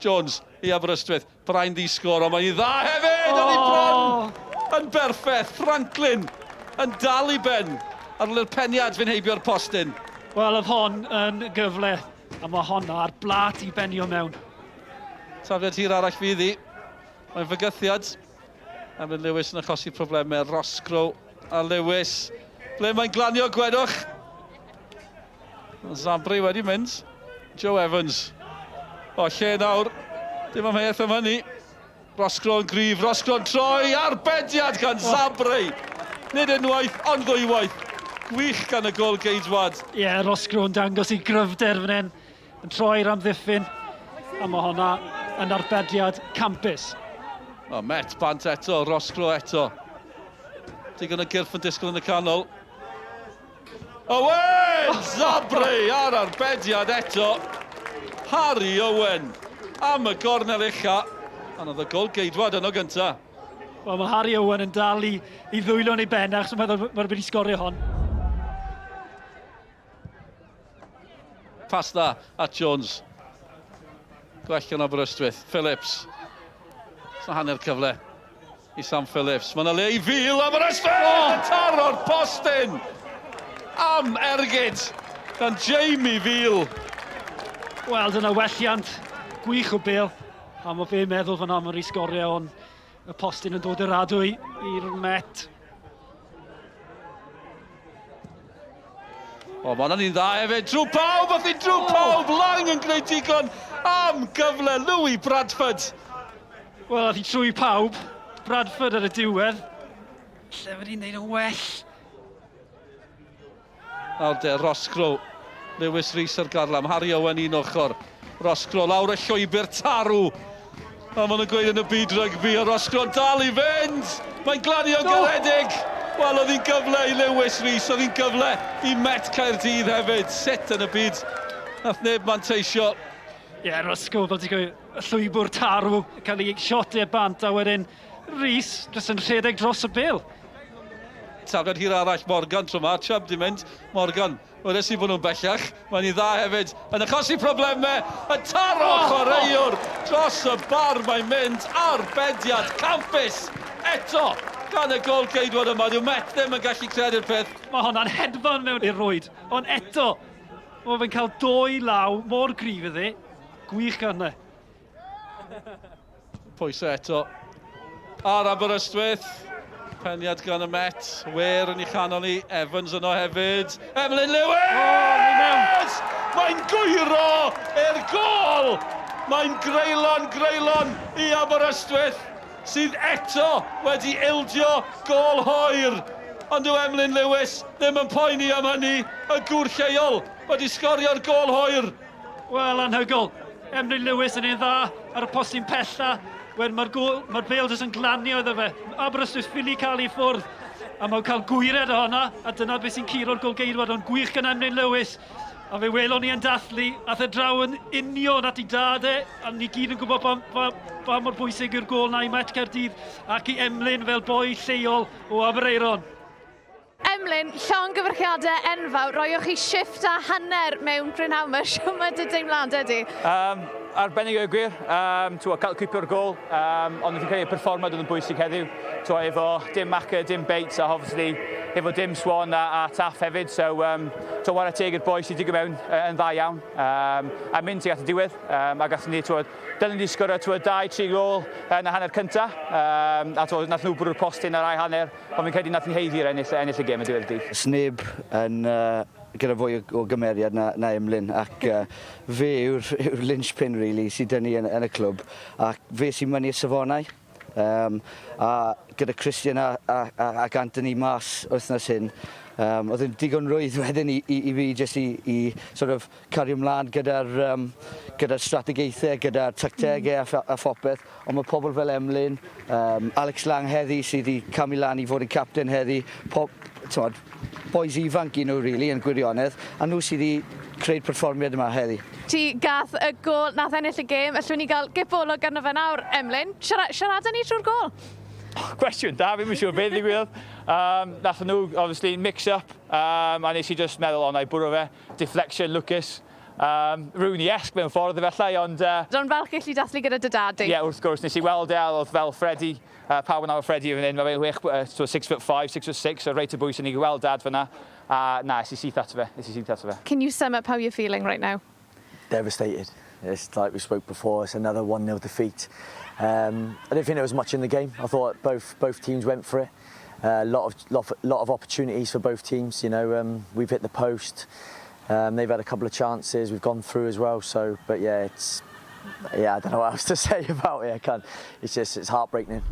Jones i Aberystwyth. Brain ddi-sgôr, ond mae'n dda hefyd! Oh! Yn ei bron! Yn berffeth! Franklin yn dal i ben ar ôl i'r peniad fynd heibio'r postyn. Wel, oedd hon yn gyfle, a mae honno ar blat i benio mewn. Tafliad hir arall fydd hi. Mae'n fygythiad. Emlyn Lewis yn achosi problemau. Roscrow a Lewis. Ble mae'n glanio, gwedwch? Zabri wedi mynd. Joe Evans. O, lle nawr? Dim amheuaeth am hynny. Roscrow yn gryf, Roscrow yn troi, arbediad gan Zabri. Nid unwaith, ond ddwywaith. Gwych gan y gol geidwad. Ie, yeah, Roscrow yn dangos ei gryfder fan hyn, yn troi'r amddiffyn, a mae honna yn arbediad campus. O, Met bant eto, Roscrow eto. Digon o gyrff yn disgwyl yn y canol. Owen! Zabri ar arbediad eto. Harry Owen am y gornel ucha. Ond oedd y gol geidwad yno gynta. Wel, mae Harry Owen yn dal i, i ddwylo yn ei ben achos mae'n meddwl mae'n wedi sgorio hon. Pas dda at Jones. Gwell gan Aberystwyth. Phillips. It's hanner cyfle. I Sam Phillips. Mae yna le i fil am yr ysbryd! Oh! Yn taro'r postyn! Am ergyd gan Jamie Veal. Wel, dyna welliant gwych o bel. A mae fe'n meddwl fan am yr i sgorio, ond y postyn yn dod i'r adwy i'r Met. O, mae hwnna'n un dda hefyd. Drwy pawb, oedd hi drwy pawb. Lang yn gwneud digon am gyfle Louis Bradford. Wel, ath hi trwy pawb. Bradford ar y diwedd. Lle fod hi'n neud yn well. Nawr de, Roscrow. Lewis Rees ar garlam. Harry Owen un ochr. Roscrow lawr y llwybr tarw. A maen nhw'n gweud yn y byd rygbi, a Roscrow dal i fynd! Mae'n glanio garedig! Wel, oedd hi'n gyfle i Lewis Rees, oedd hi'n gyfle i Met Caerdydd hefyd. Sut yn y byd nath neb manteisio? Ie, yeah, Roscoe, fel ti'n gweud, y llwybr tarw, cael ei shot e bant, a wedyn Rees jyst yn rhedeg dros y bêl. Tafliad hir arall, Morgan tro 'ma, Chubb di mynd, Morgan, wedes i bod nhw'n bellach, mae'n i dda hefyd, yn achosi problemau, yn taro oh, chwaraewr dros y bar mae'n mynd, arbediad campus eto gan y gol geidwad yma, dyw Met ddim yn gallu credu'r peth. Mae honna'n hedfan mewn i'r rwyd, ond eto, mae fe'n cael doi law mor gryf iddi, Gwych gan e. Pwysau eto ar Aberystwyth. Peniad gan y Met. Ware yn ei chanol ni. Evans yno hefyd. Emlyn Lewis! Oh, Mae'n gwyro i'r gol! Mae'n greulon, greulon i Aberystwyth sydd eto wedi ildio gol hwyr. Ond dyw Emlyn Lewis ddim yn poeni am hynny. Y gŵr lleol wedi sgorio'r gol hwyr. Wel, anhygoel. Emlyn Lewis yn un dda ar y postyn pella. Wedyn mae'r gôl, mae'r bêl jyst yn glanio iddo fe. Aberystwyth ffili cael ei ffwrdd. A mae'n cael gwyred ohono, a dyna beth sy'n curo'r golgeidwad, ond gwych gan Emlyn Lewis. A fe welon ni yn dathlu, ath e draw yn union at ei dad e, a ni gyd yn gwybod pa, pa, pa mor bwysig yw'r gôl na i Met Caerdydd ac i Emlyn fel boi lleol o Aberaeron. Emlyn, llongyfarchiadau enfawr, roioch chi shifft a hanner mewn prynhawn 'ma, shwmae dy deimladau di? Um, arbennig o'r gwir, um, twa, cael cwpio'r gol, um, ond fi'n credu y perfformiad oedd yn bwysig heddiw, twa, efo dim Macker, dim Bates, a obviously efo dim Swan a, a Taff hefyd, so um, twa, wara teg i'r boys sydd wedi mewn uh, yn dda iawn, um, a mynd tuag at y diwedd, um, a gathon ni, twa, dylen ni sgorio tua 2-3 gol yn y hanner cynta, um, a twa, nath nhw bwrw'r postyn ar ail hanner, Ond fi'n credu nath ni haeddu'r ennill, ennill y gêm y diwedd y dydd. Sneb yn uh, gyda fwy o, o gymeriad na, na Emlyn ac uh, fe yw'r yw linchpin really sydd dyn ni yn, yn y clwb ac fe sy'n mynnu y safonau um, a gyda Christian a, a, a, ac Anthony mas wythnos hyn um, oedd yn digon rwydd wedyn i, i, i fi jyst i, i sort of cario mlaen gyda'r um, gyda strategaethau, gyda'r tactegau mm. a, a phopeth, ond mae pobl fel Emlyn, um, Alex Lang heddi sydd wedi camu lan i fod yn captain heddi, pob, tywod, boys ifanc i nhw really, yn gwirionedd, a nhw sydd wedi creu'r perfformiad yma heddi. Ti gath y gol nath ennill y gêm, allwn ni gael gip olwg arno fe nawr, Emlyn. Siara, siarada ni trwy'r gol. Cwestiwn da, fi'n siŵr beth ddigwyddodd. Um, nath nhw, obviously, mix up, um, a nes i just meddwl, o, na i bwrw fe. Deflection lwcus. Rooney-esque mewn ffordd efallai, ond... Ond falch gallu dathlu gyda dy dad di. Ie, yeah, wrth gwrs, nes i weld e, oedd fel Freddie, pawb yn nabod Freddie fan hyn, mae fe'n 6, so 6 foot 5, 6 foot 6, so reit o bwys i ni gweld dad fyna. A na, es i syth ato fe, es i syth ato fe. Can you sum up how you're feeling right now? Devastated. It's like we spoke before, it's another 1-0 defeat. I didn't think there was much in the game. I thought both teams went for it. A lot of opportunities for both teams. We've hit the post. They've had a couple of chances. We've gone through as well. So, but yeah, it's yeah. I don't know what else to say about it. I can't. It's just it's heartbreaking.